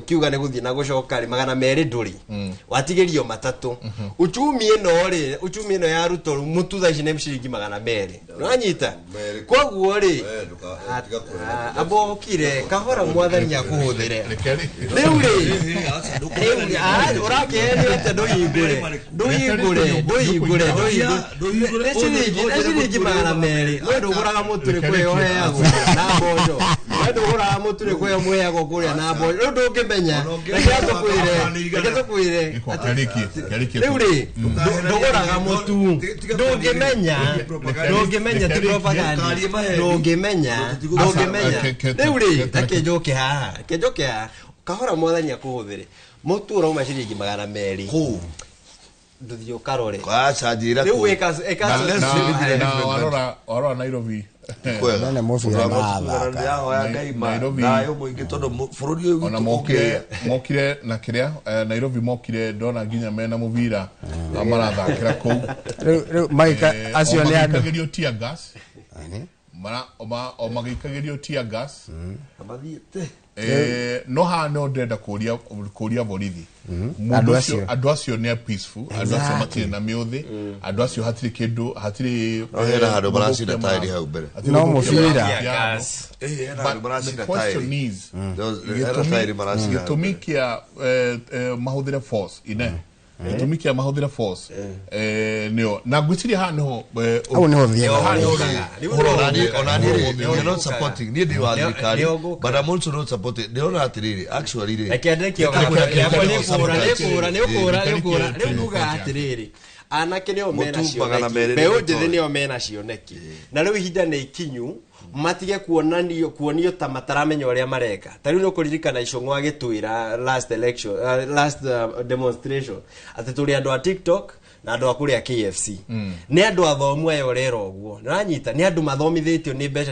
Ũkiuga nĩ gũthiĩ na gũcoka rĩ, 200 ndũrĩ watigĩrio matatũ. Uchumi ĩno rĩ, uchumi ĩno ya Ruto, mũtu thaa ici nĩ ciringi 200, nĩwanyita? Merĩ. Koguo rĩ, Eh, tiga kũhera. Ambokire kahora, Mwathani akũhũthĩre. Reke rĩ. Rĩu rĩ, rĩu ũrakĩhenio atĩa? Ndũhingũre, ndũhingũre, ndũhingũre, ndũhingũre. Nĩ ciringi 200. We ndũgũraga mũtu, nĩ kũheo ũheagwo na mboco. We ndũgũraga mũtu, nĩ kũheo mũheagwo kũrĩa na mboco. Rĩu ndũngĩmenya. Reke tũkwĩre, reke tũkwĩre. Gĩkwa, kĩarĩkie, kĩarĩkie. Rĩu rĩ, ndũgũraga mũtu, ndũngĩmenya, ndũngĩmenya, ti propaganda, ndũngĩmenya, ndũngĩmenya. Rĩu rĩ, reke njoke haha, reke njoke haha kahora, Mwathani akũhũthĩre. Mũtu ũrauma ciringi 200. Kũ? Ndũthiĩ ũkarore. Aca, njĩra Rĩu kũ. ĩka. Unless Na you live in a na different warora Nairobi. Kwega. Nene mũbira Ũndũ wa marathaka. ndĩrahoya Ngai ma Nairobi. thayũ mũingĩ tondũ bũrũri ũyũ Ona witũ mokire ũngĩgĩa. mokire na kiria Nairobi mokire, ndona nginya mena mũbira marathakĩra kũu. Rĩu maika acio o nĩ andũ magĩikagĩrio tear gas, mara o magĩikagĩrio tear gas. Mathiĩte. No haha no ndĩrenda kũria borithi. Mũndũ Andũ ũcio acio. Andũ acio nĩ peaceful, andũ acio matirĩ na mĩũthĩ, andũ acio hatirĩ kĩndũ, hatirĩ No hena handũ maracina gũthũkia taĩri hau mbere. Hatirĩ No gũthũkia mũbira. marathũkia andũ. Gas. Eh, hena But handũ maracina the question taĩri. is, Hena taĩri maracina hau gĩtũmi mbere. kĩa mahũthĩre force ine, gĩtũmi kĩa mahũthĩre force nĩo na ngwĩciria haha nĩho Hau nĩho thiaga. haha nĩho Rĩu ũhoro nĩho ũgũkaga. Ona niĩ rĩ, Nĩho we are not ũgũkaga. supporting, niĩ ndĩ wa Nĩho- thirikari, nĩho ngũkaga. but I'm also not supporting. Ndĩrona atĩrĩrĩ, actually rĩ, Reke ndeke Reke- yakwa nĩ kũra, nĩ kũra, nĩ kũra, nĩ kũra. Reke- Rĩu nguga atĩrĩrĩ, anake nĩo mena Mũtu 200 cioneki, mbeũ nĩ njĩthĩ gĩtoĩ. nĩo mena cioneki, na rĩu ihinda nĩ ikinyu matige kuonanio kuonio ta mataramenya ũrĩa mareka. Ta rĩu nĩ ũkũririkana Icũng'wa agĩtwĩra last election, last demonstration, atĩ tũrĩ andũ a TikTok na andũ a kũrĩa KFC. Nĩ andũ athomu aya ũrera ũguo, nĩũranyita? Nĩ andũ mathomithĩtio nĩ mbeca.